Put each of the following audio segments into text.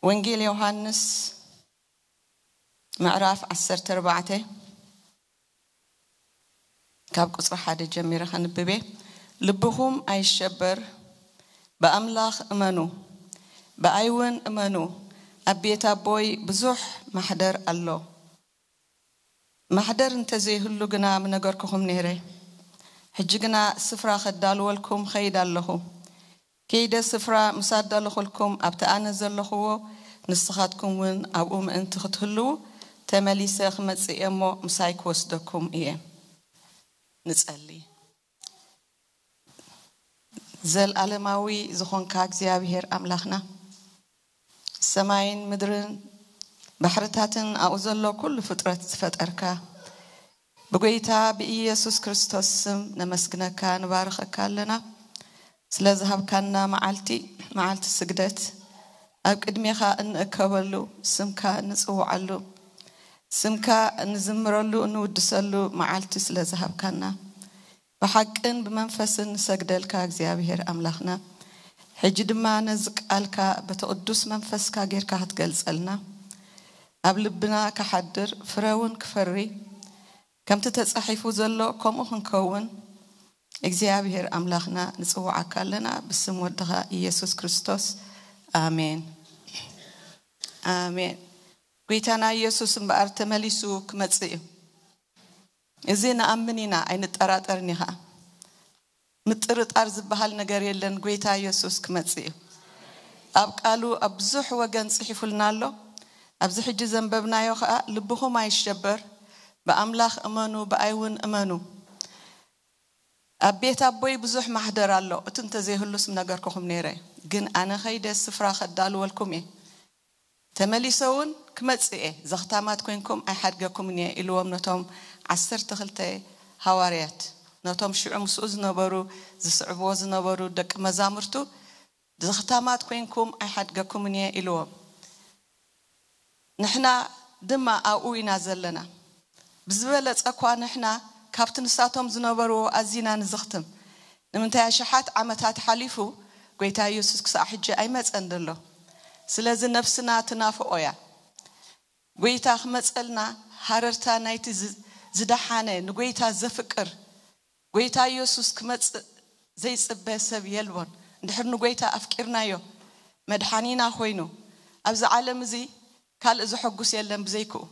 ወንጌል ዮሃንስ ምዕራፍ ዓሰርተ ኣርባዕተ ካብ ቁጽሪ ሓደ ጀሚረ ከንብብ እየ። ልብኹም ኣይሸበር፣ ብኣምላኽ እመኑ፣ ብኣይ እውን እመኑ። ኣብ ቤት ኣቦይ ብዙሕ ማሕደር ኣሎ። ማሕደር እንተዘይህሉ ግና ምነገርኩኹም ነይረ። ሕጂ ግና ስፍራ ከዳልወልኩም ኸይድ ኣለኹ። ከይደ ስፍራ ምስ ኣዳለኹልኩም ኣብቲ ኣነ ዘለኹዎ ንስኻትኩም እውን ኣብኡ ምእንቲ ክትህልዉ ተመሊሰ ክመጽእ እየ እሞ ምሳይ ክወስደኩም እየ። ንጸሊ። ዘልኣለማዊ ዝኾንካ እግዚኣብሔር ኣምላኽና፣ ሰማይን ምድርን ባሕርታትን ኣብኡ ዘሎ ኩሉ ፍጥረት ዝፈጠርካ፣ ብጎይታ ብኢየሱስ ክርስቶስ ስም ነመስግነካ፣ ንባርኸካ ኣለና። ስለ ዝሃብካና መዓልቲ፣ መዓልቲ ስግደት፣ ኣብ ቅድሜኻ እንእከበሉ፣ ስምካ እንጽውዓሉ፣ ስምካ እንዝምረሉ፣ እንውድሰሉ መዓልቲ ስለ ዝሃብካና፣ ብሓቅን ብመንፈስን ንሰግደልካ እግዚኣብሔር ኣምላኽና። ሕጂ ድማ ነዚ ቃልካ በቲ ቅዱስ መንፈስካ ጌርካ ክትገልጸልና፣ ኣብ ልብና ክሓድር፣ ፍረ እውን ክፈሪ፣ ከምቲ ተጻሒፉ ዘሎ ከምኡ ክንከውን እግዚኣብሔር ኣምላኽና ንጽውዓካ ኣለና፣ ብስም ወድኻ ኢየሱስ ክርስቶስ፣ ኣሜን። ኣሜን። ጎይታና ኢየሱስ እምበኣር ተመሊሱ ክመጽእ እዩ። እዚ ንኣምን ኢና፣ ኣይንጠራጠርን። ኢኻ ምጥርጣር ዝበሃል ነገር የለን። ጎይታ ኢየሱስ ክመጽእ እዩ። ኣብ ቃሉ ኣብ ብዙሕ ወገን ጽሒፉልና ኣሎ። ኣብዚ ሕጂ ዘንበብናዮ ኸኣ፣ ልብኹም ኣይሸበር፣ ብኣምላኽ እመኑ፣ ብኣይ እውን እመኑ። ኣብ ቤት ኣቦይ ብዙሕ ማሕደር ኣሎ፣ እቲ እንተዘይህሉስ ምነገርኩኹም ነይረ። ግን ኣነ ኸይደ ስፍራ ኸዳልወልኩም እየ። ተመሊሰ እውን ክመጽእ እየ፣ ዘኽታማት ኮይንኩም ኣይሓድገኩምን እየ ኢልዎም ነቶም ዓሰርተ ክልተ ሃዋርያት፣ ነቶም ሽዑ ምስኡ ዝነበሩ፣ ዝስዕብዎ ዝነበሩ ደቂ መዛሙርቱ፣ ዘኽታማት ኮይንኩም ኣይሓድገኩምን እየ ኢልዎም። ንሕና ድማ ኣብኡ ኢና ዘለና። ብዝበለጸ እኳ ንሕና ካብቲ ንሳቶም ዝነበርዎ ኣዚና ንዝኽትም። ንምንታይ ኣሽሓት ዓመታት ሓሊፉ፣ ጎይታ ኢየሱስ ክሳዕ ሕጂ ኣይመጸን ዘሎ። ስለዚ ነፍስና ትናፍቖ እያ። ጎይታ ክመጸልና ሃረርታ ናይቲ ዝ-፣ ዝደሓነ፣ ንጎይታ ዘፍቅር፣ ጎይታ ኢየሱስ ክመጽእ ዘይጽበ ሰብ የልቦን። እንድሕር ንጎይታ ኣፍቂርናዮ፣ መድሓኒና ኮይኑ፣ ኣብዚ ዓለም እዚ ካልእ ዘሐጉስ የለን ብዘይክኡ።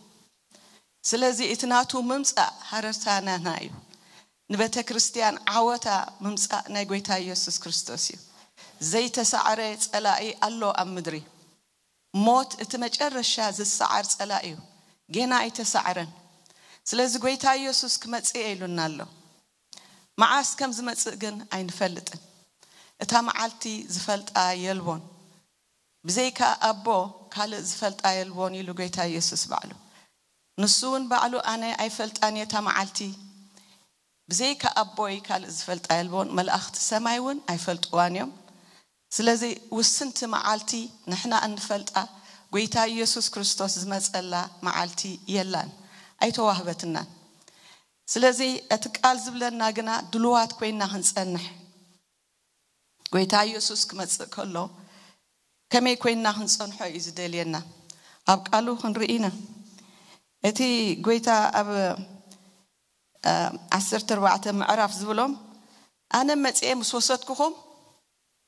ስለዚ እቲ ናቱ ምምጻእ ሃረርታ ናና እዩ። ንቤተ ክርስቲያን ዓወታ ምምጻእ ናይ ጎይታ ኢየሱስ ክርስቶስ እዩ። ዘይተሳዕረ ጸላኢ ኣሎ ኣብ ምድሪ። ሞት እቲ መጨረሻ ዝሰዓር ጸላኢ እዩ። ጌና ኣይተሳዕረን። ስለዚ ጎይታ ኢየሱስ ክመጽእ እየ ኢሉና ኣሎ። መዓስ ከም ዝመጽእ ግን ኣይንፈልጥን። እታ መዓልቲ ዝፈልጣ የልቦን። ብዘይካ ኣቦ ካልእ ዝፈልጣ የልቦን ኢሉ ጎይታ ኢየሱስ ባዕሉ። ንሱ እውን ባዕሉ ኣነ ኣይፈልጣን እየ እታ መዓልቲ። ብዘይካ ኣቦይ ካልእ ዝፈልጣ የልቦን፣ መላእኽቲ ሰማይ እውን ኣይፈልጥዋን እዮም። ስለዚ ውስንቲ መዓልቲ ንሕና እንፈልጣ፣ ጎይታ ኢየሱስ ክርስቶስ ዝመጸላ መዓልቲ የላን፣ ኣይተዋህበትናን። ስለዚ እቲ ቃል ዝብለና ግና ድሉዋት ኮይና ክንጸንሕ፣ ጎይታ ኢየሱስ ክመጽእ ከሎ ከመይ ኮይና ክንጸንሖ እዩ ዝደልየና። ኣብ ቃሉ ክንርኢ ኢና። እቲ ጎይታ ኣብ፣ እ፣ ዓሰርተ ኣርባዕተ ምዕራፍ ዝብሎም፣ ኣነ መጺኤ ምስ ወሰድኩኹም፣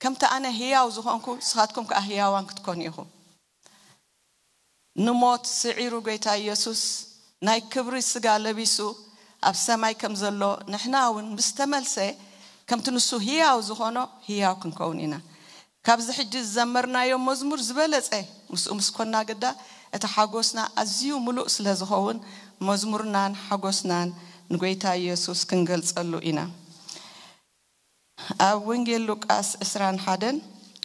ከምቲ ኣነ ህያው ዝኾንኩ፣ ንስኻትኩም ከኣ ህያዋን ክትኮኑ ኢኹም። ንሞት ስዒሩ ጎይታ ኢየሱስ ናይ ክብሪ ስጋ ለቢሱ ኣብ ሰማይ ከም ዘሎ፣ ንሕና እውን ምስ ተመልሰ፣ ከምቲ ንሱ ህያው ዝኾኖ ህያው ክንከውን ኢና። ካብዚ ሕጂ ዝዘመርናዮ መዝሙር ዝበለጸ ምስኡ ምስ ኮና ግዳ፣ እቲ ሓጎስና ኣዝዩ ምሉእ ስለ ዝኸውን፣ መዝሙርናን ሓጎስናን ንጎይታ ኢየሱስ ክንገልጸሉ ኢና። ኣብ ወንጌል ሉቃስ ዕስራን ሓደን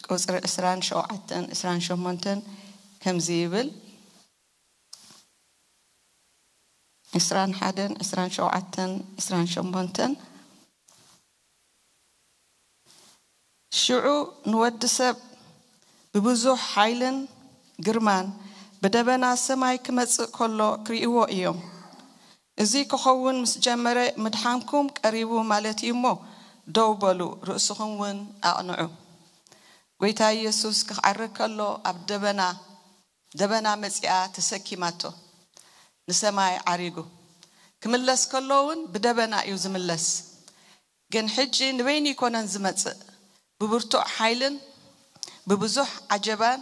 ቁጽሪ ዕስራን ሸውዓተን ዕስራን ሸሞንተን ከምዚ ይብል። ዕስራን ሓደን ዕስራን ሸውዓተን ዕስራን ሸሞንተን፣ ሽዑ ንወዲ ሰብ ብብዙሕ ሓይልን ግርማን ብደበና ሰማይ ክመጽእ ከሎ ክርእይዎ እዮም። እዚ ክኸውን ምስ ጀመረ፣ ምድሓንኩም ቀሪቡ ማለት እዩ እሞ፣ ደው በሉ፣ ርእስኹም እውን ኣቕንዑ። ጎይታ ኢየሱስ ክዓርግ ከሎ ኣብ ደበና ደበና መጺኣ ተሰኪማቶ ንሰማይ ዓሪጉ። ክምለስ ከሎ እውን ብደበና እዩ ዝምለስ። ግን ሕጂ ንበይኑ ይኮነን ዝመጽእ፣ ብብርቱዕ ሓይልን ብብዙሕ ዓጀባን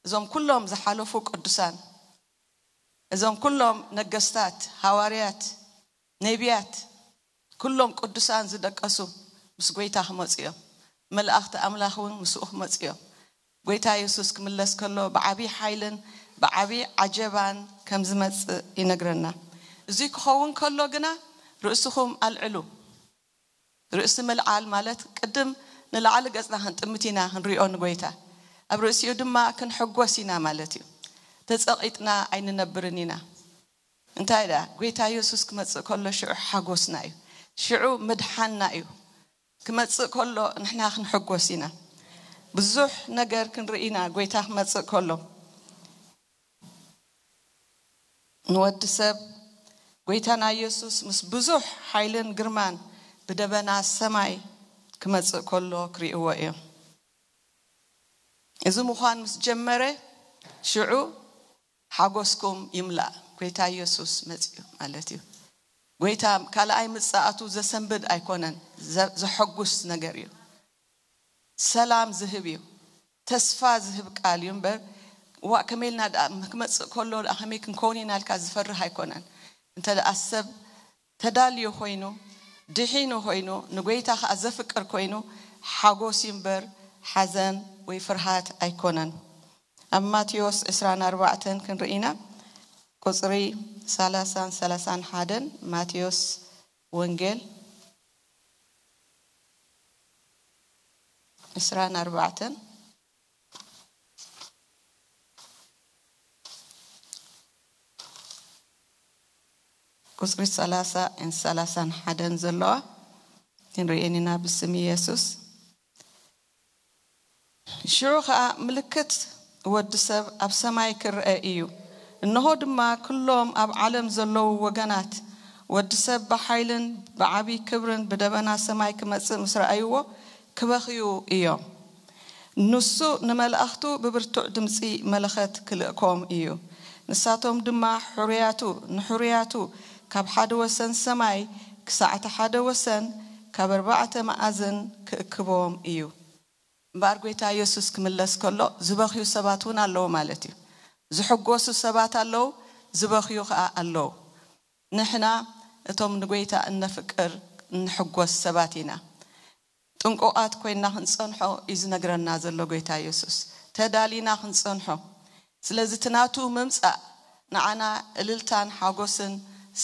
እዞም ኩሎም ዝሓለፉ ቅዱሳን፣ እዞም ኩሎም ነገስታት፣ ሃዋርያት፣ ነቢያት፣ ኩሎም ቅዱሳን ዝደቀሱ ምስ ጎይታ ክመጹ እዮም። መላእኽቲ ኣምላኽ እውን ምስኡ ክመጹ እዮም። ጎይታ የሱስ ክምለስ ከሎ ብዓቢ ሓይልን ብዓቢ ዓጀባን ከም ዝመጽእ ይነግረና። እዚ ክኸውን ከሎ ግና ርእስኹም ኣልዕሉ። ርእሲ ምልዓል ማለት ቅድም ንላዕሊ ገጽና ክንጥምት ኢና ክንሪኦ ንጎይታ። ኣብ ርእሲኡ ድማ ክንሕጎስ ኢና ማለት እዩ። ተጸቒጥና ኣይንነብርን ኢና። እንታይ ደኣ፣ ጎይታ የሱስ ክመጽእ ከሎ ሽዑ ሓጎስና እዩ። ሽዑ ምድሓንና እዩ። ክመጽእ ከሎ ንሕና ክንሕጎስ ኢና። ብዙሕ ነገር ክንርኢ ኢና ጎይታ ክመጽእ ከሎ። ንወዲ ሰብ ጎይታና የሱስ ምስ ብዙሕ ሓይልን ግርማን ብደበና ሰማይ ክመጽእ ከሎ ክርእይዎ እዮም። እዚ ምዃን ምስ ጀመረ ሽዑ ሓጎስኩም ይምላእ። ጎይታ የሱስ መጽዩ ማለት እዩ። ጎይታ ካልኣይ ምጽኣቱ ዘሰንብድ ኣይኮነን፣ ዘ-፣ ዘሐጉስ ነገር እዩ። ሰላም ዝህብ እዩ። ተስፋ ዝህብ ቃል እዩ እምበር፣ ዋ ከመይ ኢልና ደኣ ክመጽእ ከሎ ደኣ ከመይ ክንከውን ኢና ኢልካ ዝፈርህ ኣይኮነን። እንተ ደኣ ሰብ ተዳልዩ ኮይኑ፣ ድሒኑ ኮይኑ፣ ንጎይታ ከኣ ዘፍቅር ኮይኑ፣ ሓጎስ እዩ እምበር ሓዘን ወይ ፍርሃት ኣይኮነን። ኣብ ማቴዎስ ዕስራን ኣርባዕተን ክንርኢ ኢና፣ ቁጽሪ ሰላሳን ሰላሳን ሓደን፣ ማቴዎስ ወንጌል ዕስራን ኣርባዕተን፣ ቁጽሪ ሰላሳን ሰላሳን ሓደን ዘለዋ ክንርእየን ኢና። ብስም ኢየሱስ። ሽዑ ኸኣ ምልክት ወዲ ሰብ ኣብ ሰማይ ክርአ እዩ። እንሆ ድማ ኩሎም ኣብ ዓለም ዘለዉ ወገናት ወዲ ሰብ ብሓይልን ብዓቢ ክብርን ብደበና ሰማይ ክመጽእ ምስ ረኣይዎ ክበኽዩ እዮም። ንሱ ንመላእኽቱ ብብርቱዕ ድምጺ መለኸት ክልእኮም እዩ። ንሳቶም ድማ ሕሩያቱ፣ ንሕሩያቱ ካብ ሓደ ወሰን ሰማይ ክሳዕ እቲ ሓደ ወሰን ካብ ኣርባዕተ መኣዝን ክእክቦም እዩ። እምበኣር ጎይታ የሱስ ክምለስ ከሎ ዝበኽዩ ሰባት እውን ኣለዉ ማለት እዩ። ዝሕጎሱ ሰባት ኣለዉ፣ ዝበኽዩ ኸኣ ኣለዉ። ንሕና እቶም ንጎይታ እነፍቅር እንሕጎስ ሰባት ኢና። ጥንቁቓት ኮይንና ክንጸንሖ እዩ ዝነግረና ዘሎ ጎይታ የሱስ። ተዳሊና ክንጸንሖ። ስለዚ እቲ ናቱ ምምጻእ ንዓና እልልታን ሓጎስን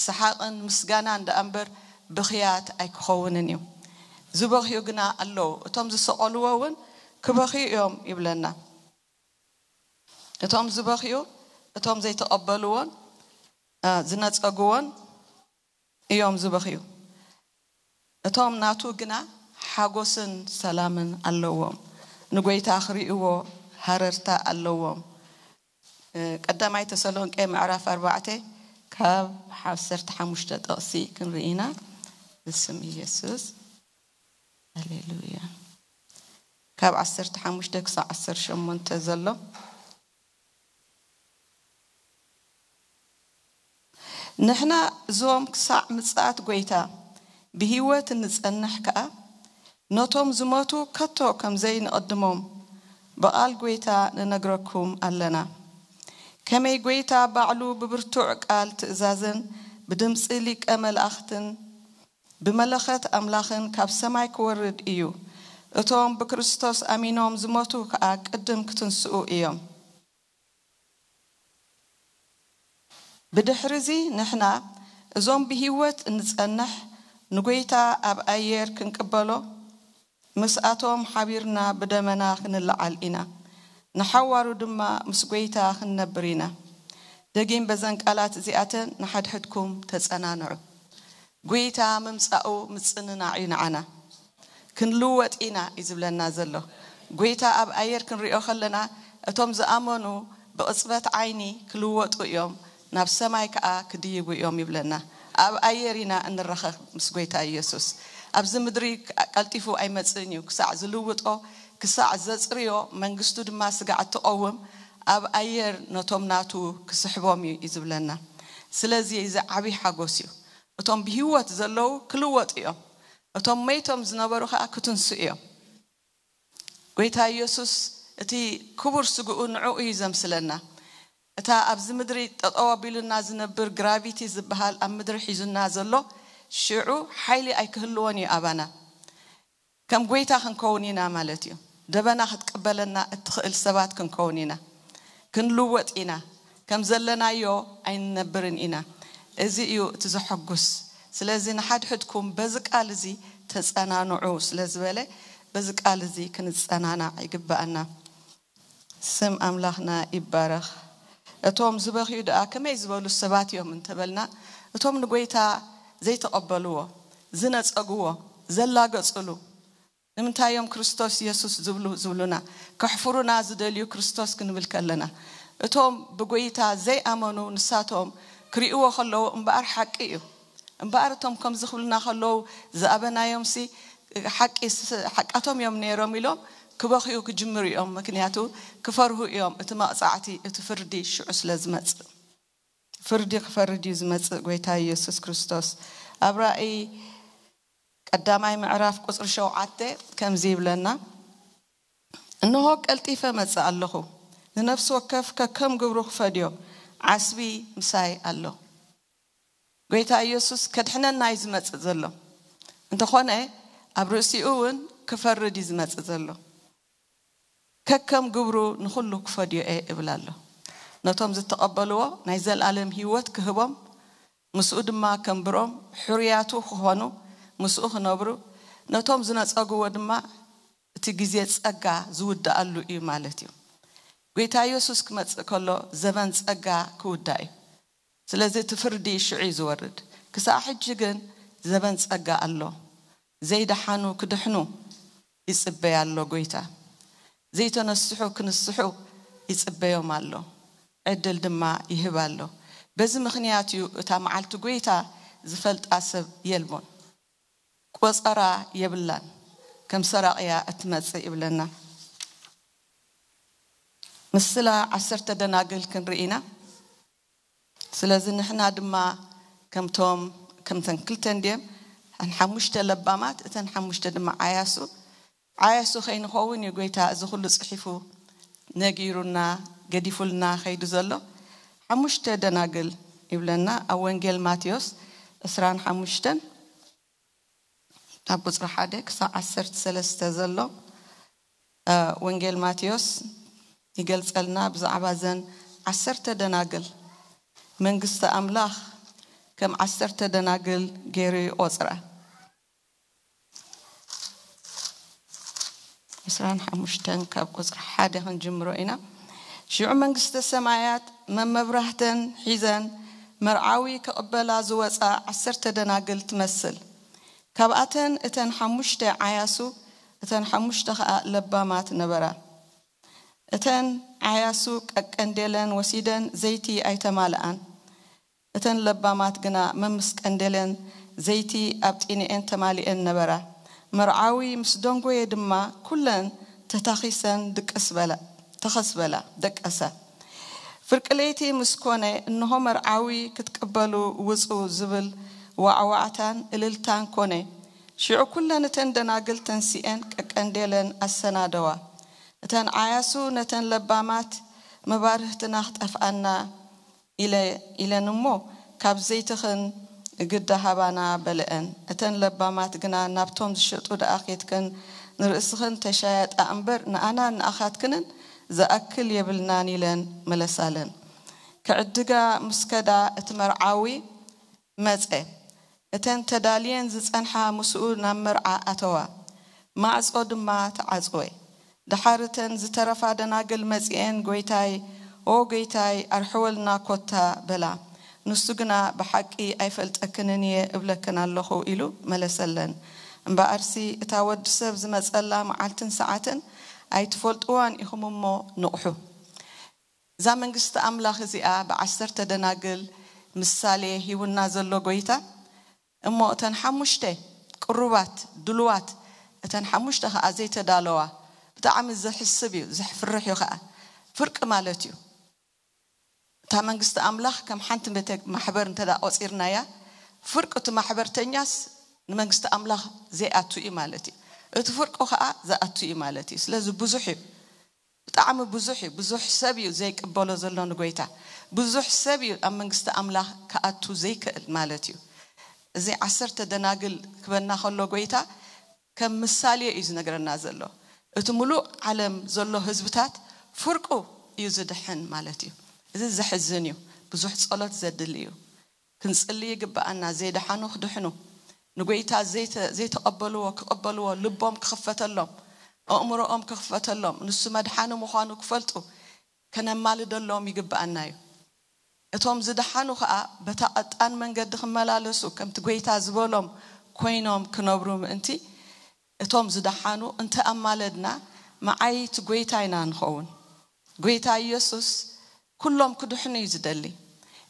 ሰሓቕን ምስጋናን ደኣ እምበር ብኽያት ኣይክኸውንን እዩ። ዝበኽዩ ግና ኣለዉ። እቶም ዝሰቐልዎ እውን ክበኽዩ እዮም ይብለና። እቶም ዝበኽዩ፣ እቶም ዘይተቐበልዎን፣ እ፣ ዝነጸግዎን እዮም ዝበኽዩ። እቶም ናቱ ግና ሓጎስን ሰላምን ኣለዎም። ንጎይታ ክርእይዎ ሃረርታ ኣለዎም። እ፣ ቀዳማይ ተሰሎንቄ ምዕራፍ ኣርባዕተ ካብ ዓሰርተ ሓሙሽተ ጥቕሲ ክንርኢ ኢና። ብስም ኢየሱስ። ሃሌሉያ። ካብ ዓሰርተ ሓሙሽተ ክሳብ ዓሰርተ ሸሞንተ ዘሎ። ንሕና እዞም ክሳዕ ምጽኣት ጎይታ ብህይወት እንጸንሕ ከኣ፣ ነቶም ዝሞቱ ከቶ ከም ዘይንቕድሞም ብቓል ጎይታ ንነግረኩም ኣለና። ከመይ ጎይታ ባዕሉ ብብርቱዕ ቃል ትእዛዝን ብድምጺ ሊቀ መላእኽትን ብመለኸት ኣምላኽን ካብ ሰማይ ክወርድ እዩ። እቶም ብክርስቶስ ኣሚኖም ዝሞቱ ከኣ ቅድም ክትንስኡ እዮም። ብድሕርዚ ንሕና እዞም ብህይወት እንጸንሕ ንጎይታ ኣብ ኣየር ክንቅበሎ ምስኣቶም ሓቢርና ብደመና ክንለዓል ኢና። ንሓዋሩ ድማ ምስ ጎይታ ክንነብር ኢና። ደጊም በዘን ቃላት እዚኣተን ንሓድሕድኩም ተጸናንዑ። ጎይታ ምምጻኡ ምጽንናዕ እዩ ንዓና። ክንልወጥ ኢና እዩ ዝብለና ዘሎ። ጎይታ ኣብ ኣየር ክንሪኦ ከለና፣ እቶም ዝኣመኑ ብቕጽበት ዓይኒ ክልወጡ እዮም፣ ናብ ሰማይ ከኣ ክድይቡ እዮም ይብለና። ኣብ ኣየር ኢና እንራኸብ ምስ ጎይታ ኢየሱስ። ኣብዚ ምድሪ ቀልጢፉ ኣይመጽእን እዩ። ክሳዕ ዝልውጦ፣ ክሳዕ ዘጽርዮ፣ መንግስቱ ድማ ስጋዕ እትቐውም፣ ኣብ ኣየር ነቶም ናቱ ክስሕቦም እዩ እዩ ዝብለና። ስለዚ እዚ ዓብዪ ሓጎስ እዩ። እቶም ብህይወት ዘለዉ ክልወጡ እዮም። እቶም መይቶም ዝነበሩ ከዓ ክትንሱ እዮም። ጎይታ ኢየሱስ እቲ ክቡር ስግኡ ንዕኡ እዩ ዘምስለና። እታ ኣብዚ ምድሪ ጠጠው ኣቢሉና ዝነብር ግራቪቲ ዝበሃል ኣብ ምድሪ ሒዙና ዘሎ ሽዑ ሓይሊ ኣይክህልዎን እዩ ኣባና። ከም ጎይታ ክንከውን ኢና ማለት እዩ። ደበና ክትቅበለና እትኽእል ሰባት ክንከውን ኢና። ክንልወጥ ኢና። ከም ዘለናዮ ኣይንነብርን ኢና። እዚ እዩ እቲ ዘሐጉስ። ስለዚ ንሓድሕድኩም በዚ ቃል እዚ ተጸናንዑ ስለ ዝበለ በዚ ቃል እዚ ክንጸናናዕ ይግባኣና። ስም ኣምላኽና ይባረኽ። እቶም ዝበኽዩ ደኣ ከመይ ዝበሉ ሰባት እዮም እንተበልና፣ እቶም ንጎይታ ዘይተቐበልዎ፣ ዝነጸግዎ፣ ዘላገጽሉ። ንምንታይ እዮም ክርስቶስ የሱስ ዝብሉ ዝብሉና? ከሕፍሩና ዝደልዩ ክርስቶስ ክንብል ከለና፣ እቶም ብጎይታ ዘይኣመኑ ንሳቶም ክርእይዎ ከለዉ እምበኣር ሓቂ እዩ። እምበኣር እቶም ከምዚ ክብሉና ከለዉ ዝኣበናዮምሲ ሓቂ ሓቃቶም እዮም ነይሮም ኢሎም ክበኽዩ ክጅምሩ እዮም። ምክንያቱ ክፈርሁ እዮም፣ እቲ መቕጻዕቲ እቲ ፍርዲ ሽዑ ስለ ዝመጽእ። ፍርዲ ክፈርድ እዩ ዝመጽእ ጎይታ ኢየሱስ ክርስቶስ። ኣብ ራእይ ቀዳማይ ምዕራፍ ቁጽሪ ሸውዓተ ከምዚ ይብለና፣ እንሆ ቀልጢፈ መጽእ ኣለኹ፣ ንነፍሲ ወከፍ ከከም ግብሩ ክፈድዮ ዓስቢ ምሳይ ኣሎ። ጎይታ ኢየሱስ ከድሕነና እዩ ዝመጽእ ዘሎ። እንተኾነ ኣብ ርእሲኡ እውን ክፈርድ እዩ ዝመጽእ ዘሎ። ከከም ግብሩ ንኹሉ ክፈድዮ እየ እብል ኣሎ። ነቶም ዝተቐበልዎ ናይ ዘለኣለም ህይወት ክህቦም፣ ምስኡ ድማ ከንብሮም፣ ሕሩያቱ ክኾኑ፣ ምስኡ ክነብሩ፣ ነቶም ዝነጸግዎ ድማ እቲ ግዜ ጸጋ ዝውድኣሉ እዩ ማለት እዩ። ጎይታ ኢየሱስ ክመጽእ ከሎ ዘበን ጸጋ ክውዳእ እዩ። ስለዚ እቲ ፍርዲ ሽዑ እዩ ዝወርድ። ክሳዕ ሕጂ ግን ዘበን ጸጋ ኣሎ። ዘይደሓኑ ክድሕኑ ይጽበይ ኣሎ ጎይታ። ዘይተነስሑ ክንስሑ ይጽበዮም ኣሎ። ዕድል ድማ ይህብ ኣሎ። በዚ ምኽንያት እዩ እታ መዓልቲ ጎይታ ዝፈልጣ ሰብ የልቦን። ቆጸራ የብላን። ከም ሰራቕ እያ እትመጽእ ይብለና። ምስላ ዓሰርተ ደናግል ክንርኢ ኢና። ስለዚ ንሕና ድማ ከምቶም ከምተን ክልተ እንድየን ሓሙሽተ ለባማት፣ እተን ሓሙሽተ ድማ ዓያሱ። ዓያሱ ከይንኸውን እዩ ጎይታ እዚ ኩሉ ጽሒፉ ነጊሩና ገዲፉልና ከይዱ ዘሎ። ሓሙሽተ ደናግል ይብለና ኣብ ወንጌል ማቴዎስ ዕስራን ሓሙሽተን ካብ ቁጽሪ ሓደ ክሳብ ዓሰርተ ሰለስተ ዘሎ። እ፣ ወንጌል ማቴዎስ ይገልጸልና ብዛዕባ ዘን ዓሰርተ ደናግል። መንግስቲ ኣምላኽ ከም ዓሰርተ ደናግል ገይሩ ይቆጽራ። ዕስራን ሓሙሽተን ካብ ቁጽሪ ሓደ ክንጅምሮ ኢና። ሽዑ መንግስተ ሰማያት መመብራህተን ሒዘን መርዓዊ ክቕበላ ዝወጻ ዓሰርተ ደናግል ትመስል። ካብኣተን እተን ሓሙሽተ ዓያሱ፣ እተን ሓሙሽተ ኸኣ ለባማት ነበራ። እተን ዓያሱ ቀቀንዴለን ወሲደን ዘይቲ ኣይተማልኣን። እተን ለባማት ግና መምስ ቀንዴለን ዘይቲ ኣብ ጢንኤን ተማሊኤን ነበራ። መርዓዊ ምስ ደንጎየ ድማ ኩለን ተታኺሰን ድቅስ በላ፣ ተኸስ በላ፣ ደቀሳ። ፍርቂ ለይቲ ምስ ኮነ፣ እንሆ መርዓዊ ክትቅበሉ ውጹ ዝብል ዋዕዋዕታን እልልታን ኮነ። ሽዑ ኩለን እተን ደናግል ተንሲኤን ቀቀንዴለን ኣሰናደዋ። እተን ዓያሱ ነተን ለባማት መባርህትና ክጠፍኣና ኢለ-፣ ኢለን እሞ ካብ ዘይትኽን ግዳ ሃባና በልዐን። እተን ለባማት ግና ናብቶም ዝሸጡ ደኣ ኬድክን ንርእስኽን ተሻየጣ እምበር ንኣናን ንኣኻትክንን ዝኣክል የብልናን ኢለን መለሳለን። ክዕድጋ ምስ ከዳ እቲ መርዓዊ መጸ። እተን ተዳልየን ዝጸንሓ ምስኡ ናብ መርዓ ኣተዋ። ማዕጾ ድማ ተዓጽወ። ደሓር እተን ዝተረፋ ደናግል መጺኤን ጎይታይ፣ ኦ ጎይታይ፣ ኣርሕወልና ኮታ በላ። ንሱ ግና ብሓቂ ኣይፈልጠክንን እየ እብለክን ኣለኹ ኢሉ መለሰለን። እምበኣርሲ እታ ወዲ ሰብ ዝመጸላ መዓልትን ሰዓትን ኣይትፈልጥዋን ኢኹም እሞ ንቕሑ። እዛ መንግስቲ ኣምላኽ እዚኣ ብዓሰርተ ደናግል ምሳሌ ሂቡና ዘሎ ጎይታ፣ እሞ እተን ሓሙሽተ ቅሩባት ድሉዋት፣ እተን ሓሙሽተ ኸዓ ዘይተዳለዋ፣ ብጣዕሚ ዘሕስብ እዩ፣ ዘሕፍርሕ እዩ ኸዓ። ፍርቂ ማለት እዩ። እታ መንግስቲ ኣምላኽ ከም ሓንቲ ቤተ ማሕበር እንተ ደኣ ቆጺርናያ፣ ፍርቂ እቲ ማሕበርተኛስ ንመንግስቲ ኣምላኽ ዘይኣቱ እዩ ማለት እዩ። እቲ ፍርቁ ኸኣ ዝኣቱ እዩ ማለት እዩ። ስለዚ ብዙሕ እዩ፣ ብጣዕሚ ብዙሕ እዩ። ብዙሕ ሰብ እዩ ዘይቅበሎ ዘሎ ንጎይታ። ብዙሕ ሰብ እዩ ኣብ መንግስቲ ኣምላኽ ክኣቱ ዘይክእል ማለት እዩ። እዚ ዓሰርተ ደናግል ክበና ከሎ ጎይታ ከም ምሳሌ እዩ ዝነግረና ዘሎ። እቲ ሙሉእ ዓለም ዘሎ ህዝብታት ፍርቁ እዩ ዝድሕን ማለት እዩ። እዚ ዘሕዝን እዩ። ብዙሕ ጸሎት ዘድሊ እዩ። ክንጽሊ ይግብኣና፣ ዘይደሓኑ ክድሕኑ፣ ንጎይታ ዘይተ-፣ ዘይተቐበልዎ ክቐበልዎ፣ ልቦም ክኽፈተሎም፣ ኣእምሮኦም ክኽፈተሎም፣ ንሱ መድሓኒ ምዃኑ ክፈልጡ ከነማልደሎም ይግብኣና እዩ። እቶም ዝደሓኑ ኸኣ በታ ቀጣን መንገዲ ክመላለሱ፣ ከምቲ ጎይታ ዝበሎም ኮይኖም ክነብሩ ምእንቲ፣ እቶም ዝደሓኑ እንተ ኣማለድና፣ መዓይቲ ጎይታ ኢና ንኸውን። ጎይታ ኢየሱስ ኩሎም ክድሕኑ እዩ ዝደሊ።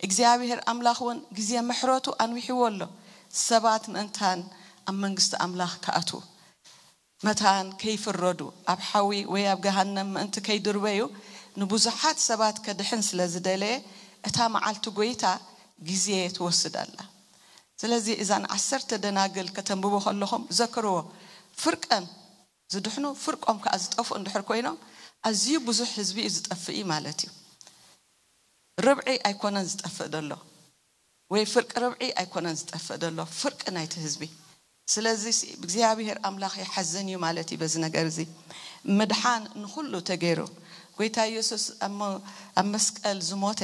እግዚኣብሔር ኣምላኽ እውን ግዜ ምሕረቱ ኣንዊሕዎ ኣሎ፣ ሰባት ምእንታን ኣብ መንግስቲ ኣምላኽ ክኣትዉ፣ መታን ከይፍረዱ፣ ኣብ ሓዊ ወይ ኣብ ገሃነም ምእንቲ ከይድርበዩ፣ ንብዙሓት ሰባት ከድሕን ስለ ዝደለየ፣ እታ መዓልቲ ጎይታ ግዜ ትወስድ ኣላ። ስለዚ እዛን ዓሰርተ ደናግል ከተንብቡ ከለኹም ዘክርዎ፣ ፍርቀን ዝድሕኑ፣ ፍርቆም ከኣ ዝጠፍኡ እንድሕር ኮይኖም፣ ኣዝዩ ብዙሕ ህዝቢ እዩ ዝጠፍእ ማለት እዩ። ርብዒ ኣይኮነን ዝጠፍእ ዘሎ፣ ወይ ፍርቂ ርብዒ ኣይኮነን ዝጠፍእ ዘሎ፣ ፍርቂ ናይቲ ህዝቢ። ስለዚ ሲ-፣ እግዚኣብሔር ኣምላኽ ይሓዝን እዩ ማለት እዩ በዚ ነገር እዚ። ምድሓን ንኹሉ ተገይሩ። ጎይታ ኢየሱስ ኣብ መ-፣ ኣብ መስቀል ዝሞተ፣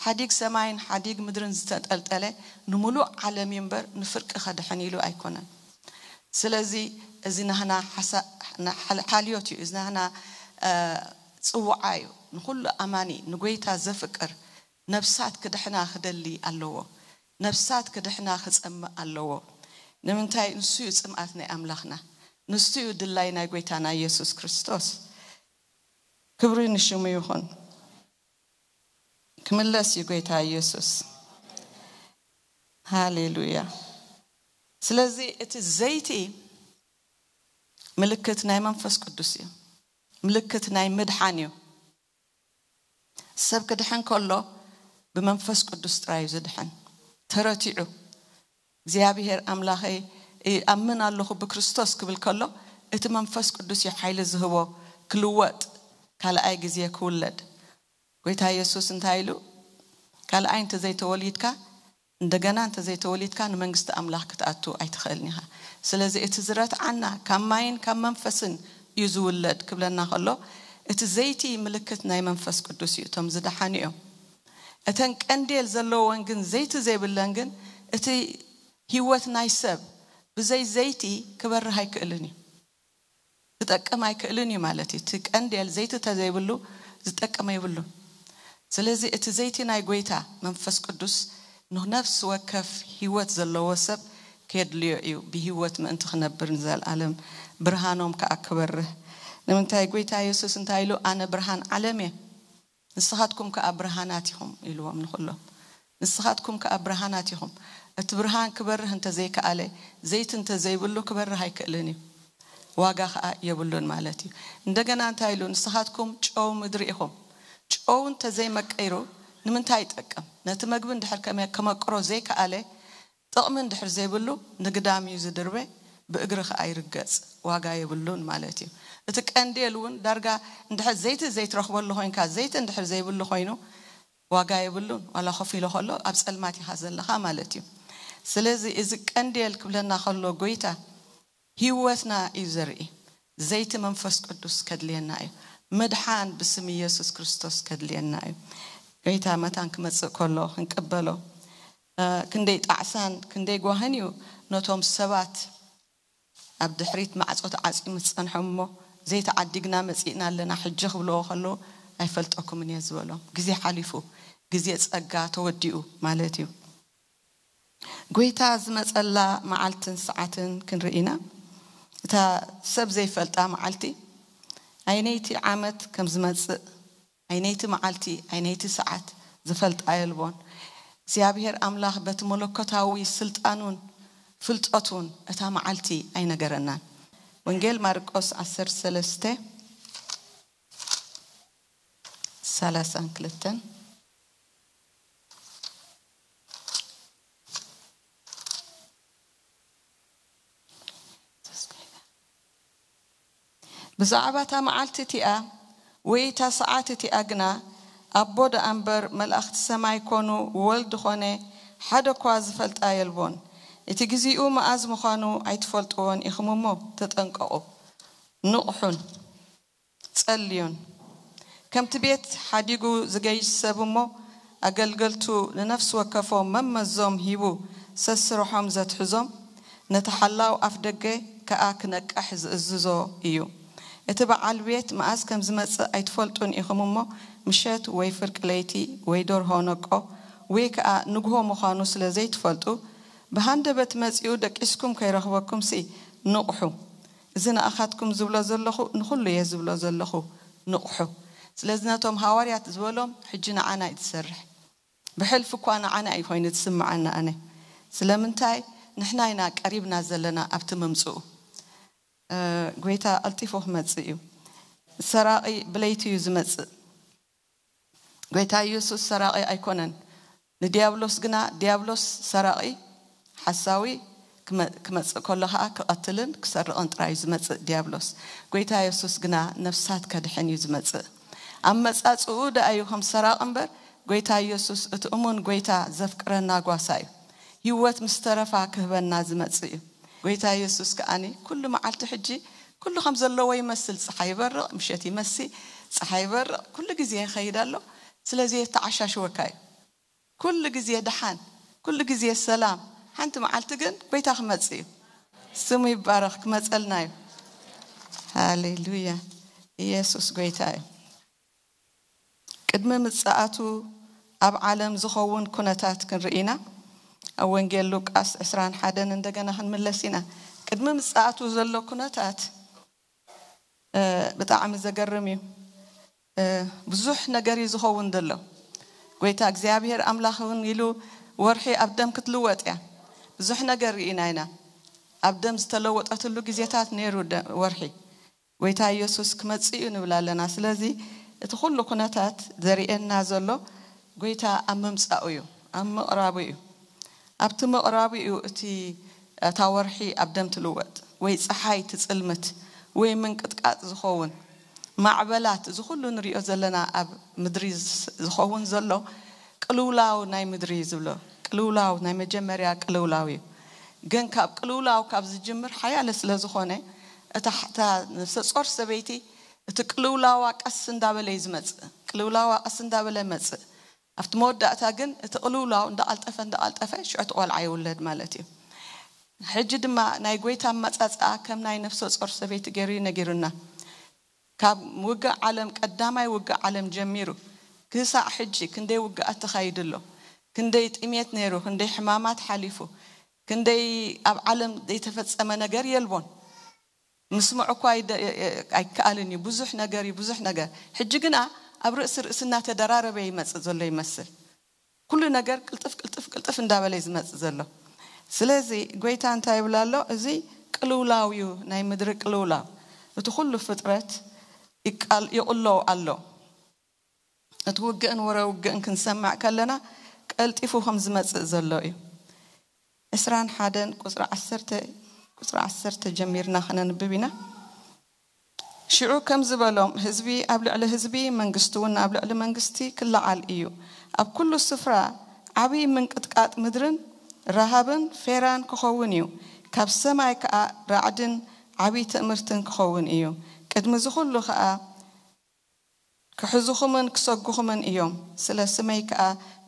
ሓዲግ ሰማይን ሓዲግ ምድርን ዝተጠልጠለ፣ ንምሉእ ዓለም እዩ እምበር ንፍርቂ ከድሕን ኢሉ ኣይኮነን። ስለዚ እዚ ናህና ሓሳ-፣ ሓል-፣ ሓልዮት እዩ፣ እዚ ናህና፣ እ፣ ጽውዓ እዩ። ንኹሉ ኣማኒ፣ ንጎይታ ዘፍቅር፣ ነፍሳት ክድሕና ክደሊ ኣለዎ። ነፍሳት ክድሕና ክጸምእ ኣለዎ። ንምንታይ? ንሱ እዩ ጽምኣት ናይ ኣምላኽና። ንሱ እዩ ድላይ ናይ ጎይታና ኢየሱስ ክርስቶስ። ክብሪ ንሽሙ ይኹን። ክምለስ እዩ ጎይታ ኢየሱስ። ሃሌሉያ። ስለዚ እቲ ዘይቲ ምልክት ናይ መንፈስ ቅዱስ እዩ። ምልክት ናይ ምድሓን እዩ። ሰብ ክድሕን ከሎ ብመንፈስ ቅዱስ ጥራይ እዩ ዝድሕን። ተረቲዑ፣ እግዚኣብሔር ኣምላኸይ እኣምን ኣለኹ ብክርስቶስ ክብል ከሎ፣ እቲ መንፈስ ቅዱስ እዩ ሓይሊ ዝህቦ ክልወጥ፣ ካልኣይ ግዜ ክውለድ። ጎይታ የሱስ እንታይ ኢሉ? ካልኣይ እንተዘይተወሊድካ፣ እንደገና እንተዘይተወሊድካ ንመንግስቲ ኣምላኽ ክትኣቱ ኣይትኽእልን ኢኻ። ስለዚ እቲ ዝረትዓና ካብ ማይን ካብ መንፈስን እዩ ዝውለድ ክብለና ከሎ፣ እቲ ዘይቲ ምልክት ናይ መንፈስ ቅዱስ እዩ። እቶም ዝደሓኑ እዮም። እተን ቀንዴል ዘለወን ግን ዘይቲ ዘይብለን ግን፣ እቲ ህይወት ናይ ሰብ ብዘይ ዘይቲ ክበርህ ኣይክእልን እዩ። ክጠቅም ኣይክእልን እዩ ማለት እዩ። እቲ ቀንዴል ዘይቲ ተዘይብሉ ዝጠቅም ኣይብሉን። ስለዚ እቲ ዘይቲ ናይ ጎይታ መንፈስ ቅዱስ ንነፍሲ ወከፍ ህይወት ዘለዎ ሰብ ከየድልዮ እዩ፣ ብህይወት ምእንቲ ክነብር ንዘለኣለም ብርሃኖም ከኣ ክበርህ። ንምንታይ? ጎይታ የሱስ እንታይ ኢሉ? "ኣነ ብርሃን ዓለም እየ፣ ንስኻትኩም ከኣ ብርሃናት ኢኹም" ኢልዎም ንኹሎም። "ንስኻትኩም ከኣ ብርሃናት ኢኹም።" እቲ ብርሃን ክበርህ እንተዘይከኣለ፣ ዘይቲ እንተዘይብሉ ክበርህ ኣይክእልን እዩ። ዋጋ ከኣ የብሉን ማለት እዩ። እንደገና እንታይ ኢሉ? "ንስኻትኩም ጨው ምድሪ ኢኹም። ጨው እንተዘይመቂሩ ንምንታይ ይጠቅም? ነቲ መግቢ እንድሕር ከመ-፣ ከመቅሮ ዘይከኣለ፣ ጥቕሚ እንድሕር ዘይብሉ ንግዳም እዩ ዝድርበ፣ ብእግሪ ከኣ ይርገጽ፣ ዋጋ የብሉን" ማለት እዩ። እቲ ቀንዴል እውን ዳርጋ እንድሕር ዘይቲ ዘይትረኽበሉ ኮይንካ፣ ዘይቲ እንድሕር ዘይብሉ ኮይኑ፣ ዋጋ የብሉን። ዋላ ኮፍ ኢሎ ከሎ ኣብ ጸልማት ኢኻ ዘለኻ ማለት እዩ። ስለዚ እዚ ቀንዴል ክብለና ከሎ ጎይታ፣ ህይወትና እዩ ዘርኢ። ዘይቲ መንፈስ ቅዱስ ከድልየና እዩ። ምድሓን ብስም ኢየሱስ ክርስቶስ ከድልየና እዩ። ጎይታ መታን ክመጽእ ከሎ ክንቅበሎ፣ እ፣ ክንደይ ጣዕሳን ክንደይ ጓህን እዩ ነቶም ሰባት ኣብ ድሕሪት ማዕጾ ተዓጽዩ ምስ ጸንሖም እሞ፣ "ዘይተዓዲግና መጺእና ኣለና ሕጂ" ክብልዎ ከለዉ፣ "ኣይፈልጠኩምን እየ" ዝበሎም። ግዜ ሓሊፉ፣ ግዜ ጸጋ ተወዲኡ ማለት እዩ። ጎይታ ዝመጸላ መዓልትን ሰዓትን ክንርኢ ኢና። እታ ሰብ ዘይፈልጣ መዓልቲ፣ ኣይነይቲ ዓመት ከም ዝመጽእ፣ ኣይነይቲ መዓልቲ፣ ኣይነይቲ ሰዓት ዝፈልጣ የልቦን። እግዚኣብሔር ኣምላኽ በቲ መለኮታዊ ስልጣኑን ፍልጠቱን እታ መዓልቲ ኣይነገረናን። ወንጌል ማርቆስ ዓሰርተ ሰለስተ፣ ሰላሳን ክልተን። ብዛዕባ እታ መዓልቲ እቲኣ ወይ እታ ሰዓት እቲኣ ግና፣ ኣቦ ደኣ እምበር፣ መላእኽቲ ሰማይ ኮኑ፣ ወልድ ኾነ፣ ሓደ እኳ ዝፈልጣ የልቦን። እቲ ግዜኡ መኣዝ ምዃኑ ኣይትፈልጥዎን ኢኹም እሞ፣ ተጠንቀቑ፣ ንቕሑን ጸልዩን። ከምቲ ቤት ሓዲጉ ዝገይሽ ሰብ እሞ፣ ኣገልገልቱ ንነፍሲ ወከፎም መመዞም ሂቡ ሰስርሖም ዘትሕዞም፣ ነቲ ሓላው ኣፍ ደገ ከኣ ክነቅሕ ዝእዝዞ እዩ። እቲ በዓል ቤት መኣዝ ከም ዝመጽእ ኣይትፈልጡን ኢኹም እሞ፣ ምሸት ወይ ፍርቂ ለይቲ ወይ ደርሆ ነቆ ወይ ከኣ ንግሆ ምዃኑ ስለ ዘይትፈልጡ፣ ብሃንደበት መጺኡ ደቂስኩም ከይረኽበኩምሲ ንቕሑ። እዚ ንኣኻትኩም ዝብሎ ዘለኹ ንኹሉ እየ ዝብሎ ዘለኹ፣ ንቕሑ። ስለዚ ነቶም ሃዋርያት ዝበሎም ሕጂ ንዓና እዩ ዝሰርሕ። ብሕልፊ እኳ ንዓና እዩ ኮይኑ ዝስምዓና። ኣነ ስለምንታይ ንሕና ኢና ቀሪብና ዘለና ኣብቲ ምምጽኡ። እ፣ ጎይታ ቀልጢፉ ክመጽእ እዩ። ሰራቒ ብለይቲ እዩ ዝመጽእ። ጎይታ ኢየሱስ ሰራቒ ኣይኮነን። ንዲያብሎስ ግና፣ ዲያብሎስ ሰራቒ፣ ሓሳዊ፣ ክመ-፣ ክመጽእ ከሎ ኸኣ ክቐትልን ክሰርቕን ጥራይ እዩ ዝመጽእ ዲያብሎስ። ጎይታ ኢየሱስ ግና ነፍሳት ከድሕን እዩ ዝመጽእ። ኣመጻጽኡ ደኣ እዩ ከም ሰራቒ እምበር፣ ጎይታ ኢየሱስ እቲ እሙን ጎይታ ዘፍቅረና ጓሳ እዩ። ህይወት ምስ ተረፋ ክህበና ዝመጽእ እዩ። ጎይታ ኢየሱስ ከኣኒ ኩሉ መዓልቲ ሕጂ ኩሉ ከም ዘለዎ ይመስል። ጸሓይ ይበርቕ፣ ምሸት ይመሲ፣ ጸሓይ ይበርቕ፣ ኩሉ ግዜ ይኸይድ ኣሎ። ስለዚ የተዓሻሽወካ እዩ። ኩሉ ግዜ ደሓን፣ ኩሉ ግዜ ሰላም። ሓንቲ መዓልቲ ግን ጎይታ ክመጽእ እዩ። ስሙ ይባረኽ፣ ክመጸልና እዩ። ሃሌሉያ። ኢየሱስ ጎይታ እዩ። ቅድሚ ምጽኣቱ ኣብ ዓለም ዝኸውን ኩነታት ክንርኢ ኢና። ኣብ ወንጌል ሉቃስ ዕስራን ሓደን እንደገና ክንምለስ ኢና። ቅድሚ ምጽኣቱ ዘሎ ኩነታት፣ እ፣ ብጣዕሚ ዘገርም እዩ። እ፣ ብዙሕ ነገር እዩ ዝኸውን ዘሎ። ጎይታ እግዚኣብሔር ኣምላኽ እውን ኢሉ፣ "ወርሒ ኣብ ደም ክትልወጥ እያ።" ብዙሕ ነገር ርኢና ኢና። ኣብ ደም ዝተለወጠትሉ ግዜታት ነይሩ ደ-፣ ወርሒ። ጎይታ ኢየሱስ ክመጽእ እዩ ንብል ኣለና። ስለዚ እቲ ኩሉ ኩነታት ዘርእየና ዘሎ ጎይታ ኣብ ምምጻኡ እዩ፣ ኣብ ምቕራቡ እዩ። ኣብቲ ምቕራቡ እዩ እቲ፣ እታ ወርሒ ኣብ ደም ትልወጥ ወይ ጸሓይ ትጽልምት ወይ ምንቅጥቃጥ ዝኸውን፣ ማዕበላት፣ እዚ ኩሉ ንሪኦ ዘለና ኣብ ምድሪ ዝስ-፣ ዝኸውን ዘሎ ቅልውላው ናይ ምድሪ እዩ ዝብሎ። ቅልውላው፣ ናይ መጀመርያ ቅልውላው እዩ። ግን ካብ ቅልውላው ካብ ዝጅምር ሓያለ ስለ ዝኾነ፣ እታ ሕ-፣ እታ ነፍሰ ጾር ሰበይቲ እቲ ቅልውላዋ ቀስ እንዳበለ እዩ ዝመጽእ። ቅልውላዋ ቀስ እንዳበለ መጽእ። ኣብቲ መወዳእታ ግን እቲ ቅልውላው እንዳቐልጠፈ፣ እንዳቐልጠፈ ሽዑ እቲ ቆልዓ ይውለድ ማለት እዩ። ሕጂ ድማ ናይ ጎይታ ኣመጻጽኣ ከም ናይ ነፍሰ ጾር ሰበይቲ ገይሩ እዩ ነጊሩና። ካብ ውግእ ዓለም፣ ቀዳማይ ውግእ ዓለም ጀሚሩ ክሳዕ ሕጂ ክንደይ ውግኣት ተኻይዱ ኣሎ። ክንደይ ጥሜት ነይሩ፣ ክንደይ ሕማማት ሓሊፉ፣ ክንደይ ኣብ ዓለም ዘይተፈጸመ ነገር የልቦን። ምስምዑ እኳ ኣይደ-፣ ኣይከኣልን እዩ። ብዙሕ ነገር እዩ፣ ብዙሕ ነገር። ሕጂ ግና ኣብ ርእሲ ርእሲ እናተደራረበ ይመጽእ ዘሎ ይመስል። ኩሉ ነገር ቅልጥፍ፣ ቅልጥፍ፣ ቅልጥፍ እንዳበለ እዩ ዝመጽእ ዘሎ። ስለዚ ጎይታ እንታይ ይብል ኣሎ? እዚ ቅልውላው እዩ፣ ናይ ምድሪ ቅልውላው። እቲ ኩሉ ፍጥረት ይቃል-፣ ይቕሎ ኣሎ። እቲ ውግእን ወረ ውግእን ክንሰምዕ ከለና ቀልጢፉ ከም ዝመጽእ ዘሎ እዩ። ዕስራን ሓደን ቁጽሪ ዓሰርተ፣ ቁጽሪ ዓሰርተ ጀሚርና ከነንብብ ኢና። ሽዑ ከም ዝበሎም፣ ህዝቢ ኣብ ልዕሊ ህዝቢ፣ መንግስቲ እውን ኣብ ልዕሊ መንግስቲ ክለዓል እዩ። ኣብ ኩሉ ስፍራ ዓብዪ ምንቅጥቃጥ ምድርን ረሃብን ፌራን ክኸውን እዩ። ካብ ሰማይ ከኣ ራዕድን ዓብዪ ትእምርትን ክኸውን እዩ። ቅድሚ እዚ ኩሉ ከኣ ክሕዙኹምን ክሰጉኹምን እዮም። ስለ ስመይ ከኣ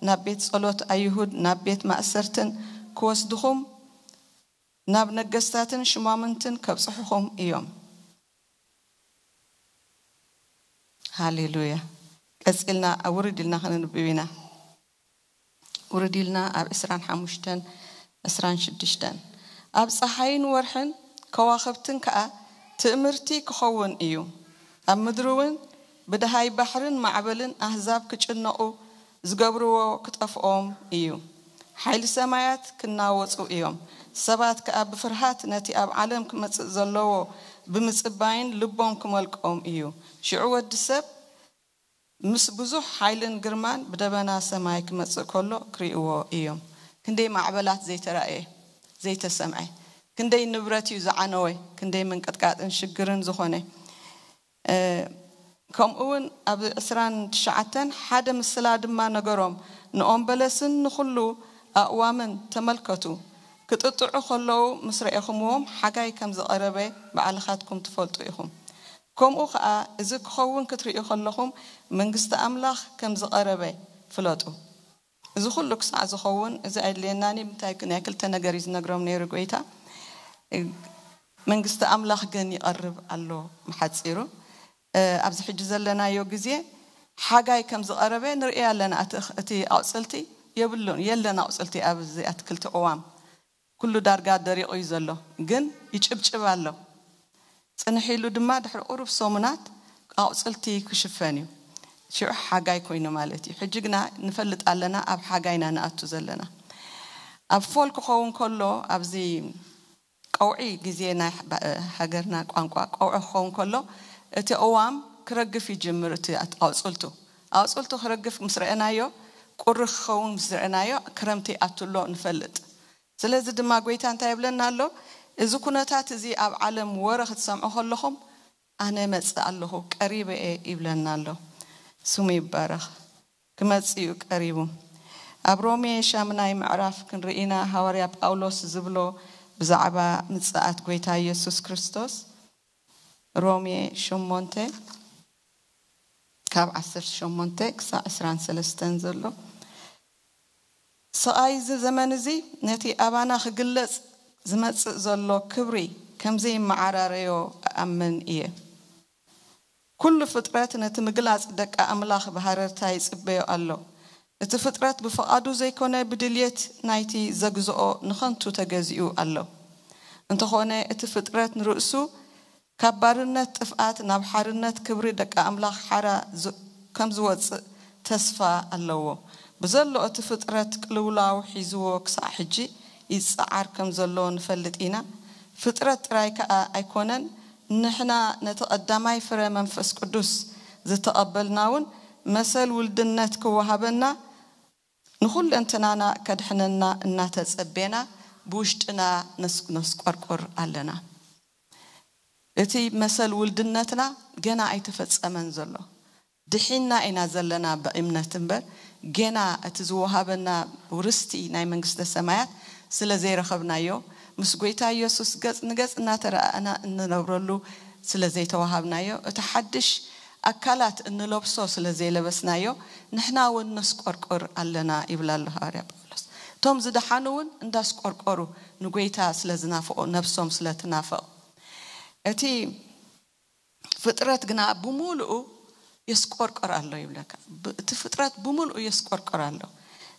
ናብ ቤት ጸሎት ኣይሁድ፣ ናብ ቤት ማእሰርትን ክወስድኹም፣ ናብ ነገስታትን ሽማምንትን ከብጽሑኹም እዮም። ሃሌሉያ። ቀጺልና ኣብ ውርድ ኢልና ከነንብብ ኢና። ውርድ ኢልና ኣብ ዕስራን ሓሙሽተን፣ ዕስራን ሽዱሽተን። ኣብ ጸሓይን ወርሕን ከዋኽብትን ከኣ ትእምርቲ ክኸውን እዩ። ኣብ ምድሪ እውን ብደሃይ ባሕርን ማዕበልን ኣህዛብ ክጭነቑ ዝገብርዎ ክጠፍኦም እዩ። ሓይሊ ሰማያት ክናወጹ እዮም። ሰባት ከኣ ብፍርሃት ነቲ ኣብ ዓለም ክመጽእ ዘለዎ ብምጽባይን ልቦም ክመልቆም እዩ። ሽዑ ወዲ ሰብ ምስ ብዙሕ ሓይልን ግርማን ብደበና ሰማይ ክመጽእ ከሎ ክርእይዎ እዮም። ክንደይ ማዕበላት ዘይተራእየ፣ ዘይተሰምዐ፣ ክንደይ ንብረት እዩ ዝዓነወ፣ ክንደይ ምንቅጥቃጥን ሽግርን ዝኾነ። ከምኡ እውን ኣብ ዕስራን ትሽዓተን ሓደ ምስላ ድማ ነገሮም፣ ንኦም በለስን ንኹሉ ኣእዋምን ተመልከቱ። ክጥጥዑ ከለዉ ምስ ረኤኹምዎም ሓጋይ ከም ዝቐረበ ባዕልኻትኩም ትፈልጡ ኢኹም። ከምኡ ኸኣ እዚ ክኸውን ክትርእዩ ከለኹም መንግስቲ ኣምላኽ ከም ዝቐረበ ፍለጡ። እዚ ኩሉ ክሳዕ ዝኸውን እዚ ኣየድልየናን እዩ። እንታይ ናይ ክልተ ነገር እዩ ዝነግሮም ነይሩ ጎይታ። መንግስቲ ኣምላኽ ግን ይቐርብ ኣሎ ብሓጺሩ። ኣብዚ ሕጂ ዘለናዮ ግዜ ሓጋይ ከም ዝቐረበ ንርኢ ኣለና። እቲ ኣቑጽልቲ የብሉን፣ የለን ኣቑጽልቲ ኣብዚ ኣትክልቲ ቅዋም። ኩሉ ዳርጋ ደሪቑ እዩ ዘሎ፣ ግን ይጭብጭብ ኣሎ። ጽንሕ ኢሉ ድማ ድሕሪ ቁሩብ ሰሙናት ኣቑጽልቲ ክሽፈን እዩ። ሽዑ ሓጋይ ኮይኑ ማለት እዩ። ሕጂ ግና ንፈልጥ ኣለና ኣብ ሓጋይና ንኣቱ ዘለና። ኣብ ፎል ክኸውን ከሎ ኣብዚ ቀውዒ ግዜ ናይ ሃገርና ቋንቋ ቀውዒ ክኸውን ከሎ እቲ ቅዋም ክረግፍ ይጅምር። እቲ ኣቑጽልቱ ኣቑጽልቱ ክረግፍ ምስ ረአናዮ፣ ቁሪ ክኸውን ምስ ረአናዮ ክረምቲ ኣትሎ ንፈልጥ። ስለዚ ድማ ጎይታ እንታይ ይብለና ኣሎ? እዚ ኩነታት እዚ ኣብ ዓለም ወረ ክትሰምዑ ከለኹም ኣነ መጽእ ኣለኹ፣ ቀሪበ እየ ይብለና ኣሎ። ስሙ ይባረኽ። ክመጽእ እዩ ቀሪቡ። ኣብ ሮሜ ሻምናይ ምዕራፍ ክንርኢና ሃዋርያ ጳውሎስ ዝብሎ ብዛዕባ ምጽኣት ጎይታ ኢየሱስ ክርስቶስ። ሮሜ ሸሞንተ ካብ ዓሰርተ ሸሞንተ ክሳዕ ዕስራን ሰለስተን ዘሎ። ስቓይ እዚ ዘመን እዚ ነቲ ኣባና ክግለጽ ዝመጽእ ዘሎ ክብሪ ከም ዘይመዓራረዮ እኣምን እየ። ኩሉ ፍጥረት ነቲ ምግላጽ ደቂ ኣምላኽ ብሃረርታ ይጽበዮ ኣሎ። እቲ ፍጥረት ብፍቓዱ ዘይኮነ ብድልየት ናይቲ ዘግዝኦ ንኸንቱ ተገዚኡ ኣሎ። እንተኾነ እቲ ፍጥረት ንርእሱ ካብ ባርነት ጥፍኣት ናብ ሓርነት ክብሪ ደቂ ኣምላኽ ሓራ ከም ዝወጽእ ተስፋ ኣለዎ። ብዘሎ እቲ ፍጥረት ቅልውላው ሒዝዎ ክሳዕ ሕጂ ይጸዓር ከም ዘሎ ንፈልጥ ኢና። ፍጥረት ጥራይ ከኣ ኣይኮነን፣ ንሕና ነቲ ቀዳማይ ፍረ መንፈስ ቅዱስ ዝተቐበልና እውን መሰል ውልድነት ክወሃበና ንኹለንትናና ከድሕነና እናተጸቤና ብውሽጥና ነስቆርቁር ኣለና። እቲ መሰል ውልድነትና ገና ኣይተፈጸመን ዘሎ። ድሒና ኢና ዘለና ብእምነት እምበር፣ ገና እቲ ዝወሃበና ውርስቲ ናይ መንግስተ ሰማያት ስለ ዘይረኸብናዮ፣ ምስ ጎይታ ኢየሱስ ገጽ ንገጽ እናተረኣእና እንነብረሉ ስለ ዘይተዋሃብናዮ፣ እቲ ሓድሽ ኣካላት እንለብሶ ስለ ዘይለበስናዮ፣ ንሕና እውን ነስቆርቁር ኣለና ይብል ኣሎ ሃዋርያ ጳውሎስ። እቶም ዝደሓኑ እውን እንዳስቆርቆሩ ንጎይታ ስለ ዝናፍቑ፣ ነብሶም ስለ ትናፍቕ። እቲ ፍጥረት ግና ብምሉኡ የስቆርቆር ኣሎ ይብለካ። እቲ ፍጥረት ብምሉኡ የስቆርቆር ኣሎ።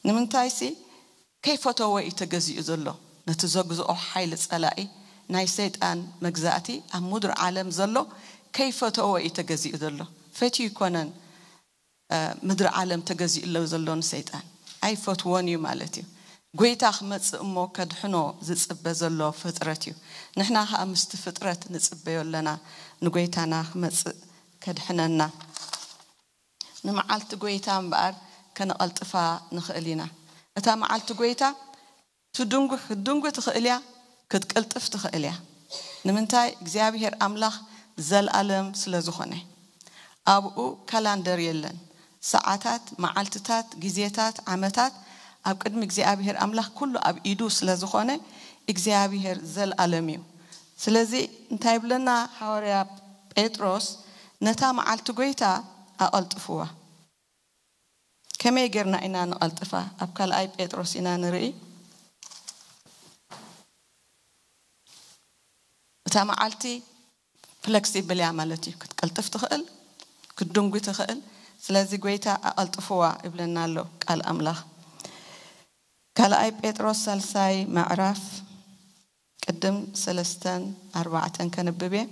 ንምንታይሲ ከይፈተወ እዩ ተገዚኡ ዘሎ። ነቲ ዘግዝኦ ሓይሊ ጸላኢ ናይ ሰይጣን መግዛእቲ ኣብ ምድሪ ዓለም ዘሎ ከይፈተወ እዩ ተገዚኡ ዘሎ። ፈትዩ ይኮነን ምድሪ ዓለም ተገዚኡ ኣሎ ዘሎ ንሰይጣን ኣይፈትዎን እዩ ማለት እዩ። ጎይታ ክመጽእ እሞ ከድሕኖ ዝጽበ ዘሎ ፍጥረት እዩ። ንሕና ከኣ ምስቲ ፍጥረት ንጽበዮ ኣለና ንጎይታና ክመጽእ ከድሕነና። ንመዓልቲ ጎይታ እምበኣር ከነቐልጥፋ ንኽእል ኢና። እታ መዓልቲ ጎይታ ትድንጉ ክትድንጉ ትኽእል እያ፣ ክትቅልጥፍ ትኽእል እያ። ንምንታይ እግዚኣብሔር ኣምላኽ ዘልኣለም ስለ ዝኾነ። ኣብኡ ካላንደር የለን። ሰዓታት፣ መዓልትታት፣ ግዜታት፣ ዓመታት ኣብ ቅድሚ እግዚኣብሔር ኣምላኽ ኩሉ ኣብ ኢዱ ስለ ዝኾነ እግዚኣብሔር ዘልኣለም እዩ። ስለዚ እንታይ ይብለና ሃዋርያ ጴጥሮስ? ነታ መዓልቲ ጎይታ ኣቐልጥፍዋ። ከመይ ጌርና ኢና ንቐልጥፋ? ኣብ ካልኣይ ጴጥሮስ ኢና ንርኢ። እታ መዓልቲ ፍለክሲብል እያ ማለት እዩ። ክትቀልጥፍ ትኽእል፣ ክትድንጉ ትኽእል። ስለዚ ጎይታ ኣቐልጥፍዋ ይብለና ኣሎ ቃል ኣምላኽ። ካልኣይ ጴጥሮስ ሳልሳይ ምዕራፍ ቅድም ሰለስተን ኣርባዕተን ከንብብ እየ።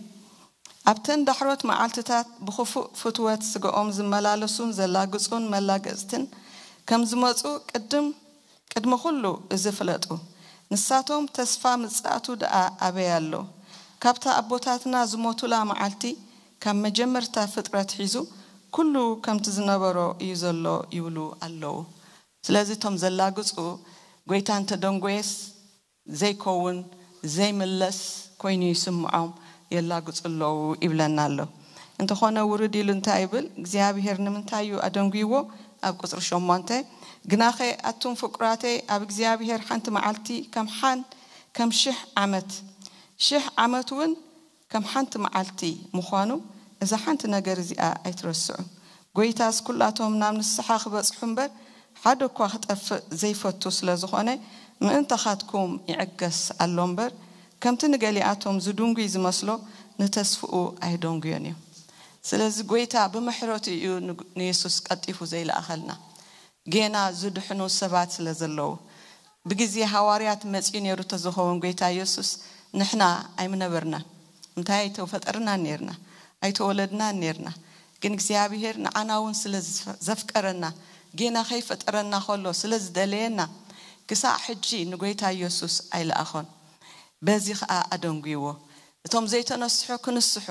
ኣብተን ዳሕሮት መዓልትታት ብኽፉእ ፍትወት ስጋኦም ዝመላለሱን ዘላግጹን መላገጽትን ከም ዝመጹ ቅድም ቅድሚ ኩሉ እዚ ፍለጡ። ንሳቶም ተስፋ ምጽኣቱ ደኣ ኣበይ ኣሎ? ካብታ ኣቦታትና ዝሞቱላ መዓልቲ ካብ መጀመርታ ፍጥረት ሒዙ ኩሉ ከምቲ ዝነበሮ እዩ ዘሎ ይብሉ ኣለዉ። ስለዚ እቶም ዘላግጹ ጎይታ እንተደንጎየስ ዘይከውን ዘይምለስ ኮይኑ ይስምዖም የላግጹ ኣለዉ ይብለና ኣሎ። እንተኾነ ውርድ ኢሉ እንታይ ይብል እግዚኣብሔር? ንምንታይ እዩ ኣደንጉይዎ? ኣብ ቁፅሪ ሸሞንተ ግናኸ ኣቱም ፍቁራተይ ኣብ እግዚኣብሔር ሓንቲ መዓልቲ ከም ሓን ከም ሽሕ ዓመት ሽሕ ዓመት እውን ከም ሓንቲ መዓልቲ ምዃኑ እዛ ሓንቲ ነገር እዚኣ ኣይትረስዑ። ጎይታስ ኩላቶም ናብ ንስሓ ክበጽሑ እምበር ሓደ እኳ ክጠፍእ ዘይፈቱ ስለ ዝኾነ ምእንታኻትኩም ይዕገስ ኣሎ እምበር ከምቲ ንገሊኣቶም ዝድንጉይ ዝመስሎ ንተስፍኡ ኣይደንጉዮን እዩ። ስለዚ ጎይታ ብምሕረቱ እዩ ንየሱስ ቀልጢፉ ዘይለኣኸልና። ጌና ዝድሕኑ ሰባት ስለ ዘለዉ። ብግዜ ሃዋርያት መጺኡ ነይሩ ተዝኸውን ጎይታ ኢየሱስ ንሕና ኣይምነበርናን። እንታይ ኣይተፈጠርናን ነርና፣ ኣይተወለድናን ነርና። ግን እግዚኣብሔር ንዓና እውን ስለ ዘፍቀረና፣ ጌና ከይፈጠረና ከሎ ስለ ዝደለየና፣ ክሳዕ ሕጂ ንጎይታ ኢየሱስ ኣይለኣኾን። በዚ ኸኣ ኣደንጉይዎ። እቶም ዘይተነስሑ ክንስሑ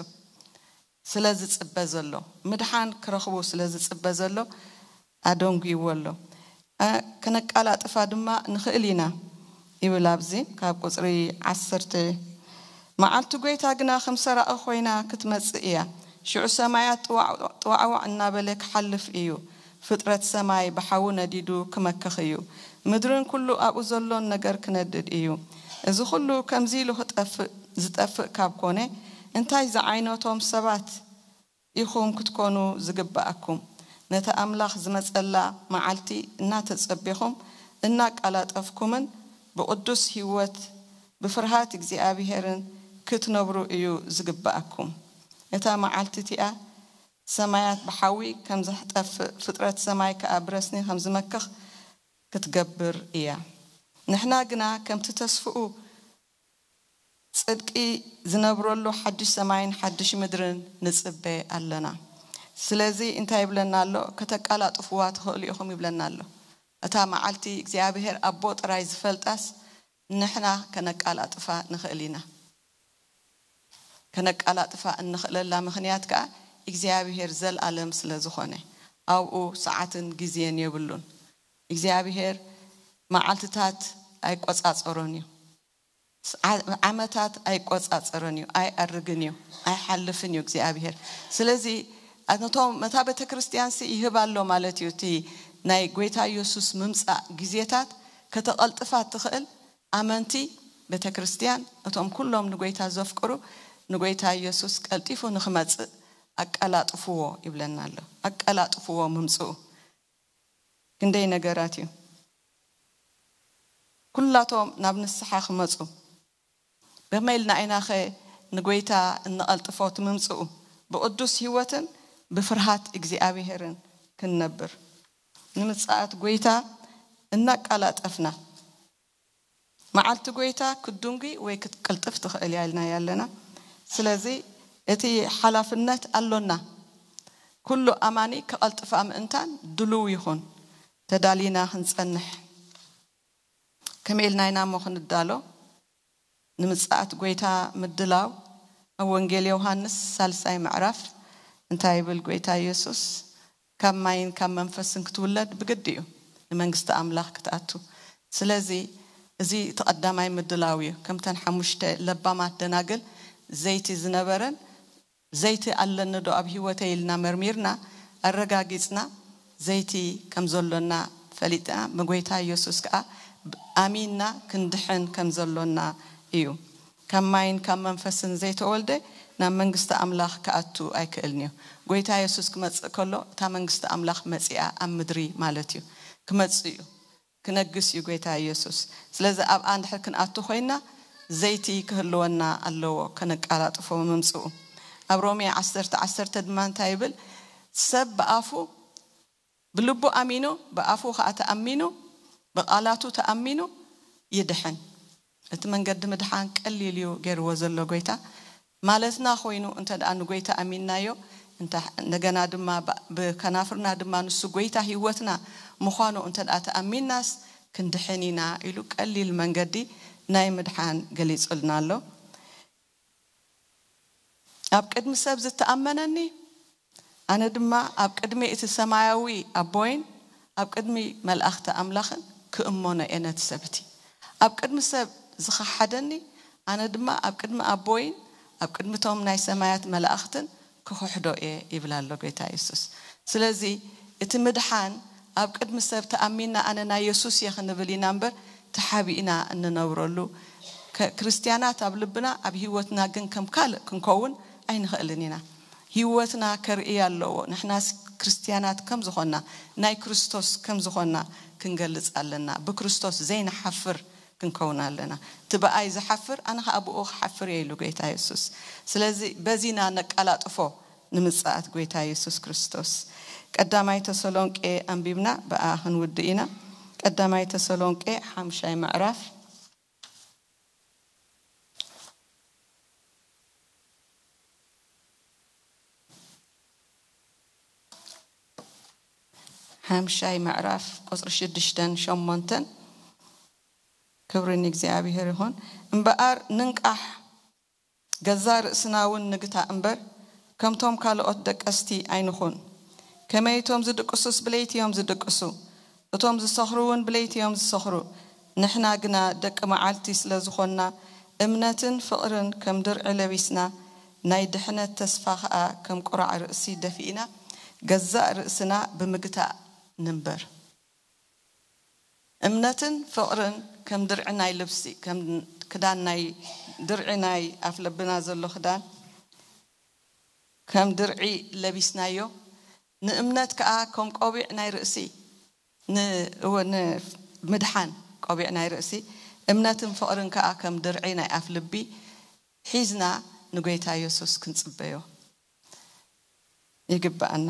ስለ ዝጽበ ዘሎ፣ ምድሓን ክረኽቡ ስለ ዝጽበ ዘሎ ኣደንጉይዎ ኣሎ። ከነቃላጥፋ ድማ ንኽእል ኢና ይብል ኣብዚ ካብ ቁጽሪ ዓሰርተ። መዓልቲ ጎይታ ግና ከም ሰራቒ ኮይና ክትመጽእ እያ። ሽዑ ሰማያት ጥዋዕዋዕ እናበለ ክሓልፍ እዩ። ፍጥረት ሰማይ ብሓዊ ነዲዱ ክመክኽ እዩ። ምድርን ኩሉ ኣብኡ ዘሎን ነገር ክነድድ እዩ። እዚ ኩሉ ከምዚ ኢሉ ክጠፍእ ዝጠፍእ ካብ ኮነ እንታይ ዝዓይነቶም ሰባት ኢኹም ክትኮኑ ዝግብኣኩም። ነቲ ኣምላኽ ዝመጸላ መዓልቲ እናተጸቤኹም እናቃላጠፍኩምን ብቕዱስ ህይወት ብፍርሃት እግዚኣብሔርን ክትነብሩ እዩ ዝግብኣኩም። እታ መዓልቲ እቲኣ ሰማያት ብሓዊ ከም ዘሕጠፍእ ፍጥረት ሰማይ ከኣ ብረስኒ ከም ዝመክኽ ክትገብር እያ። ንሕና ግና ከምቲ ተስፍኡ ጽድቂ ዝነብረሉ ሓድሽ ሰማይን ሓድሽ ምድርን ንጽበ ኣለና። ስለዚ እንታይ ይብለና ኣሎ? ከተቃላጥፍዋ ትኽእሉ ኢኹም ይብለና ኣሎ። እታ መዓልቲ እግዚኣብሔር ኣቦ ጥራይ ዝፈልጣስ ንሕና ከነቃላጥፋ ንኽእል ኢና። ከነቃላጥፋ እንኽእለላ ምኽንያት ከኣ እግዚኣብሔር ዘልኣለም ስለ ዝኾነ ኣብኡ ሰዓትን ግዜን የብሉን። እግዚኣብሔር መዓልትታት ኣይቆጻጸሮን እዩ። ዓመታት ኣይቆጻጸርን እዩ፣ ኣይኣርግን እዩ፣ ኣይሓልፍን እዩ እግዚኣብሔር። ስለዚ ነቶም ነታ ቤተ ክርስቲያን ሲ ይህብ ኣሎ ማለት እዩ። እቲ ናይ ጎይታ ኢየሱስ ምምጻእ ግዜታት ከተቐልጥፋ ትኽእል ኣመንቲ ቤተ ክርስቲያን እቶም ኩሎም ንጎይታ ዘፍቅሩ ንጎይታ ኢየሱስ ቀልጢፉ ንኽመጽእ ኣቀላጥፍዎ ይብለና ኣሎ። ኣቀላጥፍዎ ምምጽኡ ክንደይ ነገራት እዩ። ኩላቶም ናብ ንስሓ ክመፁ በመይ ኢልና ኢናኸ ንጎይታ እንቐልጥፎ? እቲ ምምፅኡ ብቕዱስ ህይወትን ብፍርሃት እግዚኣብሄርን ክንነብር ንምፅኣት ጎይታ እናቃላጠፍና። መዓልቲ ጎይታ ክትድንጉይ ወይ ክትቅልጥፍ ትኽእል እያ ኢልና ያለና። ስለዚ እቲ ሓላፍነት ኣሎና። ኩሉ ኣማኒ ክቐልጥፋ ምእንታን ድሉው ይኹን። ተዳሊና ክንጸንሕ ከመይ ኢልና ኢና እሞ ክንዳሎ? ንምጽኣት ጎይታ ምድላው። ኣብ ወንጌል ዮሃንስ ሳልሳይ ምዕራፍ እንታይ ይብል ጎይታ ኢየሱስ? ካብ ማይን ካብ መንፈስን ክትውለድ ብግዲ እዩ ንመንግስቲ ኣምላኽ ክትኣቱ። ስለዚ እዚ እቲ ቀዳማይ ምድላው እዩ። ከምተን ሓሙሽተ ለባማት ደናግል ዘይቲ ዝነበረን ዘይቲ ኣለኒ ዶ ኣብ ህይወተይ ኢልና መርሚርና ኣረጋጊጽና ዘይቲ ከም ዘሎና ፈሊጥና ብጎይታ ኢየሱስ ከኣ ኣሚንና ክንድሕን ከም ዘሎና እዩ። ካብ ማይን ካብ መንፈስን ዘይተወልደ ናብ መንግስቲ ኣምላኽ ክኣቱ ኣይክእልን እዩ። ጎይታ የሱስ ክመጽእ ከሎ እታ መንግስቲ ኣምላኽ መጺኣ ኣብ ምድሪ ማለት እዩ። ክመጽእ እዩ። ክነግስ እዩ ጎይታ ኢየሱስ። ስለዚ ኣብኣ እንድሕር ክንኣቱ ኮይና ዘይቲ ክህልወና ኣለዎ ከነቃላጥፎ ምምጽኡ። ኣብ ሮሜ ዓሰርተ ዓሰርተ ድማ እንታይ ይብል? ሰብ ብኣፉ ብልቡ ኣሚኑ ብኣፉ ከዓ ተኣሚኑ ብቓላቱ ተኣሚኑ ይድሕን። እቲ መንገዲ ምድሓን ቀሊል እዩ ገይርዎ ዘሎ ጎይታ። ማለትና ኮይኑ እንተ ደኣ ንጎይታ ኣሚንናዮ፣ እንተ-፣ እንደገና ድማ ብ-፣ ብከናፍርና ድማ ንሱ ጎይታ ህይወትና ምዃኑ እንተ ደኣ ተኣሚንናስ ክንድሕን ኢና ኢሉ ቀሊል መንገዲ ናይ ምድሓን ገሊጹልና ኣሎ። ኣብ ቅድሚ ሰብ ዝተኣመነኒ ኣነ ድማ ኣብ ቅድሚ እቲ ሰማያዊ ኣቦይን ኣብ ቅድሚ መላእኽቲ ኣምላኽን ክእመኖ እየ ነቲ ሰብ እቲ። ኣብ ቅድሚ ሰብ ዝኸሓደኒ፣ ኣነ ድማ ኣብ ቅድሚ ኣቦይን ኣብ ቅድሚቶም ናይ ሰማያት መላእኽትን ክኽሕዶ እየ ይብል ኣሎ ጎይታ የሱስ። ስለዚ እቲ ምድሓን ኣብ ቅድሚ ሰብ ተኣሚና ኣነ ናይ የሱስ እየ ክንብል ኢና እምበር ተሓቢእና እንነብረሉ ከ-፣ ክርስትያናት ኣብ ልብና ኣብ ህይወትና ግን ከም ካልእ ክንከውን ኣይንኽእልን ኢና። ህይወትና ከርኢ ኣለዎ። ንሕናስ ክርስትያናት ከም ዝኾንና፣ ናይ ክርስቶስ ከም ዝኾንና ክንገልጽ ኣለና። ብክርስቶስ ዘይንሓፍር ክንከውን ኣለና። እቲ ብኣይ ዝሓፍር ኣነ ኸኣ ብኡ ክሓፍር እየ ኢሉ ጎይታ የሱስ። ስለዚ በዚና ነቃላጥፎ ንምጽኣት ጎይታ የሱስ ክርስቶስ። ቀዳማይ ተሰሎንቄ ኣንቢብና ብኣ ክንውድእ ኢና። ቀዳማይ ተሰሎንቄ ሓምሻይ ምዕራፍ ሓምሻይ ምዕራፍ ቁጽሪ ሽዱሽተን ሸሞንተን። ክብሪ ንእግዚኣብሔር ይኹን። እምበኣር ንንቃሕ፣ ገዛእ ርእስና እውን ንግታእ እምበር፣ ከምቶም ካልኦት ደቀስቲ ኣይንኹን። ከመይ እቶም ዝድቅሱስ ብለይቲ እዮም ዝድቅሱ፣ እቶም ዝሰኽሩ እውን ብለይቲ እዮም ዝሰኽሩ። ንሕና ግና ደቂ መዓልቲ ስለ ዝኾንና፣ እምነትን ፍቕርን ከም ድርዒ ለቢስና፣ ናይ ድሕነት ተስፋ ኸኣ ከም ቁራዕ ርእሲ ደፊእና፣ ገዛእ ርእስና ብምግታእ ንንበር። እምነትን ፍቕርን ከም ድርዒ ናይ ልብሲ፣ ከም ክዳን ናይ ድርዒ ናይ ኣፍለብና ዘሎ ክዳን ከም ድርዒ ለቢስናዮ፣ ንእምነት ከኣ ከም ቆቢዕ ናይ ርእሲ፣ ን-፣ እወ፣ ንምድሓን ቆቢዕ ናይ ርእሲ፣ እምነትን ፍቕርን ከኣ ከም ድርዒ ናይ ኣፍልቢ ሒዝና ንጎይታ የሱስ ክንጽበዮ ይግብኣና።